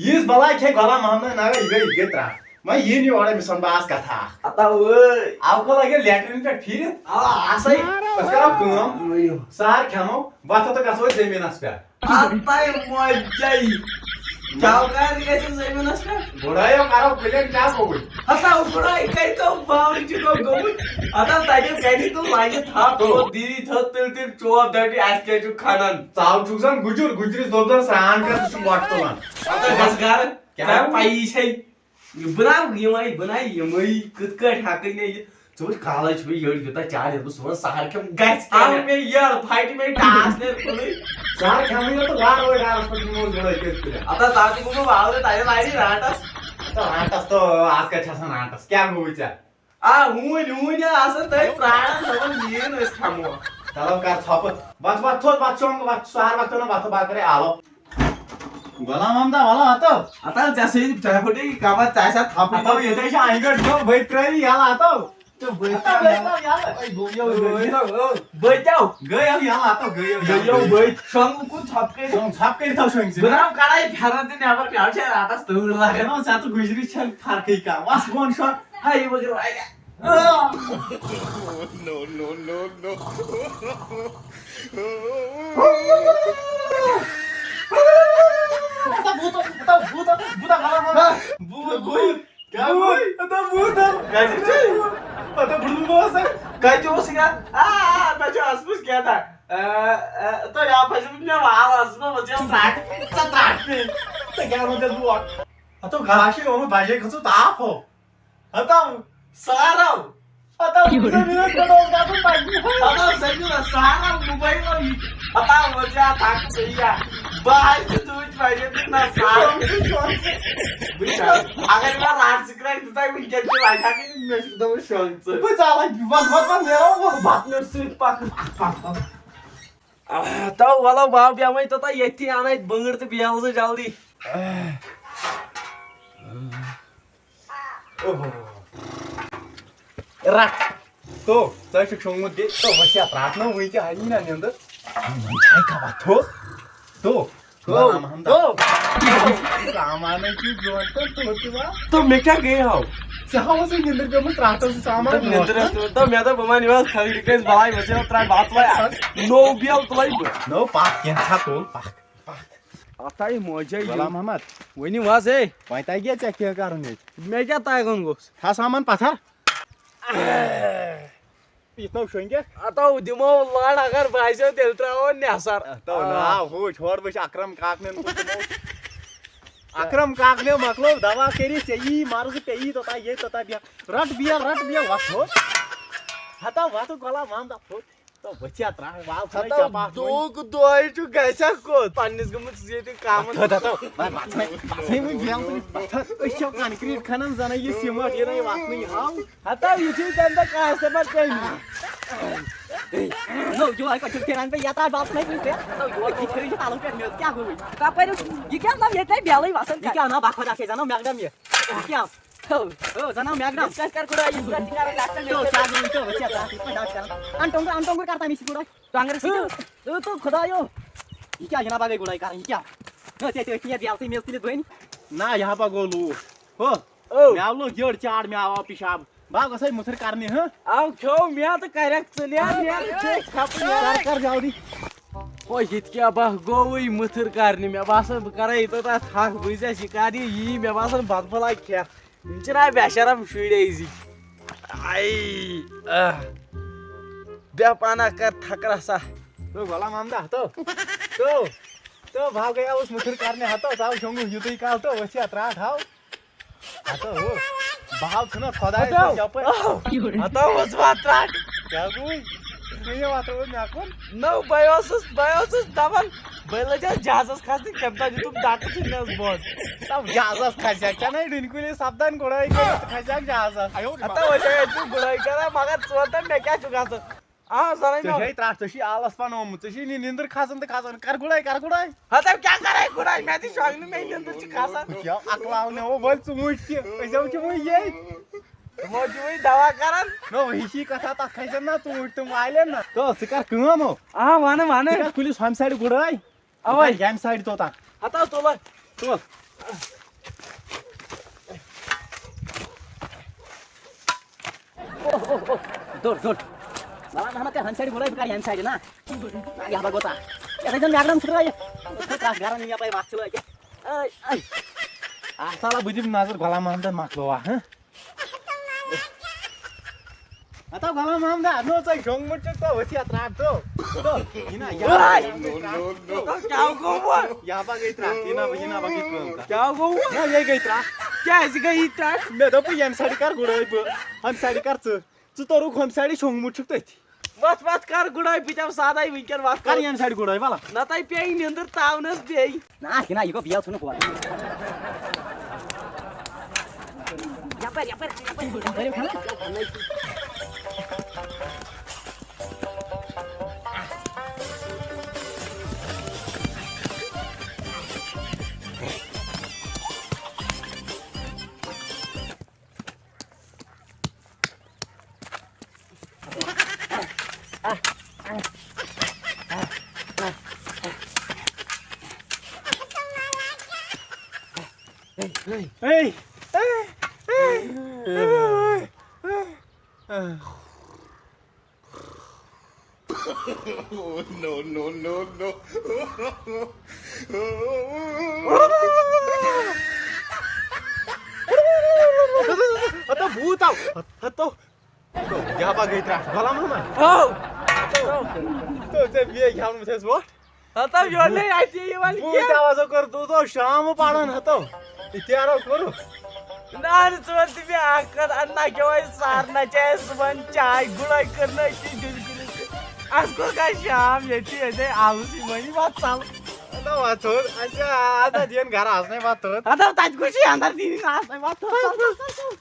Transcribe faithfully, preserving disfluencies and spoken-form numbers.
ییٖژ بلاے کھے غلام محمد ناوے، یہِ گٔے، یہِ گٔے ترٛٹھ۔ وۄنۍ یِن یور أمِس وَنہٕ بہٕ آز کَتھا اَکھ۔ ہتا وٲے۔ اَوٕ کھۄتہٕ لَگہِ لیٹریٖن پٮ۪ٹھ پھیٖرِتھ۔ آ، آسَے۔ أسۍ کَرو کٲم۔ ؤنِو۔ سَہَر کھٮ۪مو، وۄتھو تہٕ گژھو أسۍ زٔمیٖنَس پٮ۪ٹھ۔ ہتاے مۄجے۔ چاو کَر گژھِ زٔمیٖنَس پٮ۪ٹھ؟ بُڑٲیو کَرو پٕلین، کیٛاہ گوٚوُے؟ ہتا بُڑٲے کَتہِ گوٚو باورچی گوٚو گوٚمُت؟ ہتا تَتہِ کَنہِ تہٕ لَگہِ تھپھ، تو دیٖدی تھٲو تِل تِل چوب دَپہِ، اَسہِ کیٛاہ چھُ کھنان؟ ژاو چھُکھ زَن گُجُر، گُجرِس دوٚپ زَن سرٛان کَر، ژٕ چھُکھ وۄٹھ تُلان۔ ہتا گژھ گَرٕ، کیٛاہ ژےٚ پَیی چھے؟ بہٕ نہ یِمے، بہٕ نہ یِمے، کِتھ کٲٹھۍ ہٮ۪کہٕ مےٚ یہِ؟ ژٕ وٕچھ، کالے چھُ مےٚ یٔڑۍ یوٗتاہ چار، ییٚلہِ بہٕ صُبحن سحر کھٮ۪مہٕ، گژھِ کیٛاہ آو مےٚ؟ مےٚ یٔڑ، پھٹہِ مےٚ ٹاس نیرِ کُنُے۔ سحر کھٮ۪مہٕ یوت تہٕ وارٕ وارٕ ڈارس پٮ۪ٹھ نوٗز گُڑٲے کٔرِتھ تُلہِ۔ ہتا تَتھ تہِ گوٚو مےٚ وارٕ، تَتہِ لارِ رانٛٹس۔ تہٕ رانٛٹس تہٕ آز کَتہِ چھِ آسان رانٛٹس؟ کیٛاہ گوٚوُے ژےٚ؟ آ، ہوٗنۍ، ہوٗنۍ آسان تَتہِ پرٛاران، دَپان، "یِیِن، أسۍ کھٮ۪مو۔" چلو، کر ژھۄپہٕ۔ وۄتھ، وۄتھ، تھوٚد، وۄتھ، شۄنٛگ، وۄتھ، سحر وقتو نہ وۄتھو، بہٕ کَرے آلو۔ غلام محمد، وَلہٕ ہَتو۔ ہتا ژےٚ سۭتۍ، ژےٚ پھٕٹے یہِ کَمر، ژےٚ آسہِ ہا تھپھ۔ ہَتو، ییٚتہِ چھِ آنٛگٕر دیُن، بٔتۍ ترٛٲوِو یَلہٕ ہَتو۔ تہٕ بٔتۍ ہَتو، ترٛٲوِو۔ بٔتۍ ترٛٲوِو یَلہٕ۔ أے، گوٚو یَوٕ، گوٚو یَوٕ۔ بٔتۍ ترٛٲوِو۔ گٔے یَلہٕ۔ بٔتۍ ترٛٲوِو۔ گٔے یَلہٕ، یَلہٕ ہَتو، گٔے یَلہٕ، گٔے یَلہٕ، یَلہٕ۔ بٔتۍ۔ شۄنٛگُن کُن ژھۄپہٕ کٔرِتھ۔ شۄنٛگ، ژھۄپہٕ کٔرِتھ تھاو شۄنٛگۍ زِ۔ بہٕ ترٛاوٕ کَڑٲے پھٮ۪رَن تہِ نٮ۪بَر، پٮ۪وٕ چھِ راتَس تۭر لَگان۔ نہ، ژےٚ تہٕ گُجرِس چھَنہٕ فرقٕے کانٛہہ۔ وَس بۄن شۄنٛگ، ہَے، یہِ وٕگٕر واریاہ۔ No, no, no, no. ہتا بھوٗت، ہتا بھوٗت، بھوٗت، بھوٗت، بھوٗت۔ کیٛاہ بھوٗت؟ ہتا بھوٗت۔ کَتہِ چھُ؟ ہتا بھوٗت اوس۔ کَتہِ اوس یہِ؟ آ، آ، مےٚ چھُ ٲسمٕژ کینٛہہ تام۔ آ، آ، تہٕ یا پَزِ مےٚ وال ٲسمٕژ، مےٚ ؤژھ یَتھ ترٛٹھ۔ ژٕ ترٛٹھ پیٚیہِ۔ ژےٚ کیٛاہ ووٚن تَتھ بوٹ؟ ہتا گاش چھِ گوٚمُت، بَجے کھٔژٕو تاپھ ہو۔ ہتاو۔ سارو۔ ہتاو، زٔمیٖنَس پٮ۪ٹھ اوس گژھُن پَکنہِ۔ ہتاو، زٔمیٖنَس سارو، موبایل آو یہِ تہِ۔ ہتاو، وۄنۍ ژےٚ اَتھ اَکھ صحیح یا۔ بہٕ حظ چھُس تُہٕنٛدۍ پَجن تہِ نہ سارو۔ شۄنٛگ ژٕ، شۄنٛگ ژٕ۔ بہٕ چھُس، اگر مےٚ رَٹ سٕکریچ دِژاے وٕنکٮ۪ن تہِ وَتہِ ہا نہٕ مےٚ چھُکھ دَپان شۄنٛگ ژٕ۔ بہٕ ژَلَے، وَتھ، وَتھ، وَتھ، نیرو، وَتھ، بَتہٕ مےٚ سۭتۍ پَکھ، پَکھ، پَکھ۔ آہ، تو وَلو، بہٕ بیٚہمَے توٚتام ییٚتھی، اَنَے بٔنٛگٕر تہٕ بیل زٕ جلدی۔ اوہو۔ رٹھ۔ تو، ژٕ چھُکھ شۄنٛگمُت بیٚیہِ۔ تو، وۄنۍ چھا رٹھ نہ وٕنہِ تہِ ہَنی نہ نیٚنٛدٕر؟ وۄنۍ چھَے خبر۔ تو، تو، تو، غلام محمد۔ تو۔ سامانَے چھُے برونٛٹھ کَنہِ، تو تہِ وَل۔ تو مےٚ کیٛاہ گٔے ہاو؟ ژےٚ ہاوَس وۄنۍ نیٚنٛدٕر پیٚمٕژ، راتَس چھُ سامانَے تو برونٛٹھ نیٚنٛدٕر کَنہِ۔ ٲس پیٚمٕژ۔ تو مےٚ دوٚپ، بہٕ وَنہٕ یِہوٚس خٲطرٕ کٔژ بَلاے ؤژھ یِہوٚس ترٛاوِ بَتہٕ وَے اَکھ۔ نوٚو بیل تُلَے بہٕ۔ نوٚو پَکھ، کینٛہہ چھا تُل، پَکھ۔ اَتھ آیہِ موجے یہِ۔ غلام محمد۔ ؤنِو حظ، ہے۔ وۄنۍ تَگہِ ژےٚ کینٛہہ کَرُن ییٚتہِ؟ مےٚ کیٛاہ تَگُن گوٚژھ؟ تھاو سامان پَتھر۔ یِتھ نو شۄنٛگِتھ۔ ہتو دِمو لڑ، اگر باسیو تیٚلہِ ترٛاوو نٮ۪صر۔ تو آ۔ ناو ہوچھ، ہورٕ وٕچھ اکرم کاکنٮ۪ن کُن دِمو۔ اکرم کاکنیو مۄکلو دوا کٔرِتھ، ژےٚ یی مرض، ژےٚ یی توٚتام، ییٚتہِ توٚتام بیٚہہ۔ رٹ بیل، رٹ بیل، وۄتھ ہوٚت۔ ہتا وۄتھ غلام محمد، وۄتھ ہوٚت۔ تو ؤتھِیا ترٛٹھ، وال ژھٕنے ہتو چپاٹھ وۄنۍ۔ دوٗک دۄہے چھُ گژھِ ہا کوٚت؟ پننِس گٔمٕژ ییٚتہِ کامن۔ وۄتھ ہوٚت ہتو، وۄتھ، وۄتھ ژھٕنے، ژھٕنے وۄنۍ بیل ژھٕنے۔ وۄتھ ہوٚت۔ أسۍ چھِ concrete کھنان زنہٕ یہِ سیمٹ، یہِ نَے وَتھنٕے ہاو۔ ہتا یہِ چھُے تَمہِ دۄہ customer کٔمۍ؟ نو، یہِ وۄنۍ کَتہِ چھُکھ پھِران بہٕ یَتھ آ بَس نَے کُنہِ پٮ۪ٹھ؟ نو، یہِ وۄنۍ چھُ پھِران یہِ پَلو پٮ۪ٹھ مےٚ، کیٛاہ گوٚوُے؟ کَپٲرۍ اوس؟ یہِ کیٛاہ مطلب، ییٚتہِ نَے بیلٕے وَسان، یہِ کیٛاہ؟ نہ، بَکھ خۄدا چھے زَنہٕ میکڈم یہِ۔ یہِ کیٛاہ؟ ہو، ہو، زَنہٕ میکڈم۔ یہِ کَتہِ کَرٕ خۄداے، یہِ کَتہِ کَرٕ میکڈم؟ تو، کیٛاہ زَنہٕ، تو، وٕچھ یَتھ، یَتھ پٲٹھۍ آسہِ کَران۔ اَن ٹۄنٛگُر، اَن ٹۄنٛگُر کَر تَمی سۭتۍ گُڑٲے۔ ٹۄنٛگرٕ سۭتۍ؟ ہو، تو خۄدایو۔ یہِ کیٛاہ جِناب گٔے گُڑٲے کَرٕنۍ، یہِ کیٛاہ؟ ہو، ژےٚ تہِ أتھۍ یَتھ بیلسٕے میز تُلِتھ بٔنۍ۔ نہ، یہِ ہا پَکھ گوٚو لوٗکھ۔ ہو، او۔ مےٚ آو لوٚگ یٔڑ چاڑ، مےٚ آو پیشاب۔ بہٕ ہا گژھے مُتھٕر کرنہِ، ہہ؟ او کھیوٚو مےٚ تہٕ کَرٮ۪کھ ژٕ نیر، نیر، ژٕ کھٮ۪پہٕ نیر۔ کر، کر جلدی۔ او یہِ تہِ کیٛاہ بہٕ ہا گوٚوُے مُتھٕر کرنہِ، مےٚ باسان بہٕ کرے ییٚتٮ۪تھ اَتھ تھَکھ، بہٕ زِ یہِ کَر یہِ یی، مےٚ باسان بَتہٕ پھوٚلہ کھٮ۪تھ۔ یِم چھِنہ بے شرم شُرۍ أزِکۍ۔ آے، آہ۔ بیٚہہ پانہ کر تھکرا سا۔ تو غلام محمد، تو۔ تو۔ تو بہٕ ہا گٔیاوُس مُتھٕر کرنہِ، ہتو، ژٕ ہاو شۄنٛگُتھ یُتُے کال، تو ؤتھۍ یا ترٛٹھ ہاو۔ ہتو، ہو۔ بہٕ ہاو ژھٕنو خۄدایَس ہتو۔ نِش یپٲرۍ۔ ہتو، ؤژھ وَتھ ترٛٹھ۔ کیٛاہ گوٚوُے؟ ژٕ یہِ وَتھ روٗد مےٚ کُن۔ نو، بہٕ اوسُس، بہٕ اوسُس دپان، بہٕ لٔجس جہازس کھسنہِ، کپتان دیُتُم دکہٕ ژھٕننس بۄن۔ تَو جہازس کھسہِ ہا، ژےٚ نَے ڈُنۍ کُلِس سپدان گُڑٲے کٔرِتھ، ژٕ کھسہِ ہا جہازس۔ ہتا وۄنۍ چھے اَتہِ گُڑٲے کران، مگر ژٕ وَن تہٕ مےٚ کیٛاہ چھُ گژھان؟ آ، زَنٕے ژےٚ نہ۔ چھے ترٛٹھ، ژےٚ چھُے آلس پنومُت، ژےٚ چھُے نہٕ نِندٕر کھسان تہٕ کھسان، کر گُڑٲے، کر گُڑٲے۔ ہتا کیٛاہ کرے گُڑٲے، مےٚ تہِ شۄنٛگنہٕ، مےٚ نِندٕر چھِ کھسان۔ بہٕ کیٛاہ اکلاو مےٚ وۄنۍ، ژٕ وٕچھ تہِ، أسۍ ہو چھِ وٕنہِ ییٚتۍ۔ تِمو چھِ وٕنہِ دوا کران۔ نو، ہِشی کتھا، تتھ کھسن نا ژوٗنٛٹھۍ تِم والن نا۔ تو، ژٕ کر کٲم ہو۔ آ، وَنہٕ، وَنہٕ۔ ژٕ کر کُلِس ہۄمہِ سایڈٕ گُڑٲے۔ اوے۔ ییٚمہِ سایڈٕ توٚتام۔ ہتا تُلہٕ، تُل۔ اوہ، اوہ، اوہ، دوٚر، دوٚر۔ بلا محمد کر ہمہِ سایڈٕ گُلٲے، بہٕ کر ییٚمہِ سایڈٕ نا۔ یہِ ہا گوٚو تَتھ۔ یَتھ زَن میگنم چھُ ترٛٲیِتھ۔ تَتھ گرن یِم یَپٲرۍ وَتھ چھِ لٲگِتھ۔ اَے، اَے۔ اَتھ سالا بہٕ دِمہٕ نظر، غلام محمد مۄکلووا، ہہ؟ ہتا غلام محمد، نو ژےٚ شۄنٛگمُت چھُکھ تو ؤسِتھ رَٹ تو۔ تو، یہِ نا، یہِ نا، یہِ نا۔ کیٛاہ گوٚو وۄنۍ؟ یہِ ہا گٔے ترٛٹھ، یہِ نا، یہِ نا، یہِ کٲم کر۔ کیٛاہ گوٚو وۄنۍ؟ نہ، یہِ گٔے ترٛٹھ۔ کیٛازِ گٔے یہِ ترٛٹھ؟ مےٚ دوٚپ، ییٚمہِ سایڈٕ کر گُڈٲے بہٕ، ہُمہِ سایڈٕ کر ژٕ۔ ژٕ توٚرُکھ ہُمہِ سایڈٕ، شۄنٛگمُت چھُکھ تٔتھی۔ وَتھ، وَتھ کر گُڈٲے، بہٕ دِمہٕ سادَے وٕنکٮ۪ن، وَتھ کر کر۔ ییٚمہِ سایڈٕ گُڈٲے، وَلہٕ۔ نہ تۄہہِ پیٚیہِ نِندٕر تاونَس بیٚیہِ۔ نہ، یہِ نہ، یہِ گوٚو بیل ژھٕنُن ہورٕ۔ یَپٲرۍ، یَپٲرۍ، یَپٲرۍ، یَپٲرۍ کھَنہ۔ Hey, hey, hey, hey, hey. Oh, no, no, no, no. ہتو بھوٗت آو۔ ہتو۔ یہِ ہا گٔے ترٛٹھ۔ غلام محمد۔ ہو۔ ہتو۔ تو ژےٚ بیٚیہِ گٮ۪ونہٕ مےٚ ووٚٹھ۔ ہتو یورٕ نے اَتہِ یِوان بھوٗت کینٛہہ۔ آوازو کوٚر، تُہۍ تو شام پران ہتو۔ اِتیارو کوٚرُکھ۔ نہ، نہ، ژٕ وَن تہٕ مےٚ اَکھ کَتھ، اَدٕ نہ کیٛاہ وۄنۍ سارنہ چاے صُبحن چاے گُڑٲے کٔر نہ أسۍ دیُن کٔرِتھ۔ اَسہِ کوٚر کانٛہہ شام ییٚتی، ییٚتے آلوٗ سۭتۍ مٔنی وَتھ ژَل۔ نہ وَتھ ژھوٚر، اَسہِ آ-، اَتھ نہ دِیَن گَرٕ آسنَے وَتھ ژھوٚر۔ اَدٕ تَتہِ کُس چھُے اَندَر دِنی نہ آسنَے وَتھ ژھوٚر۔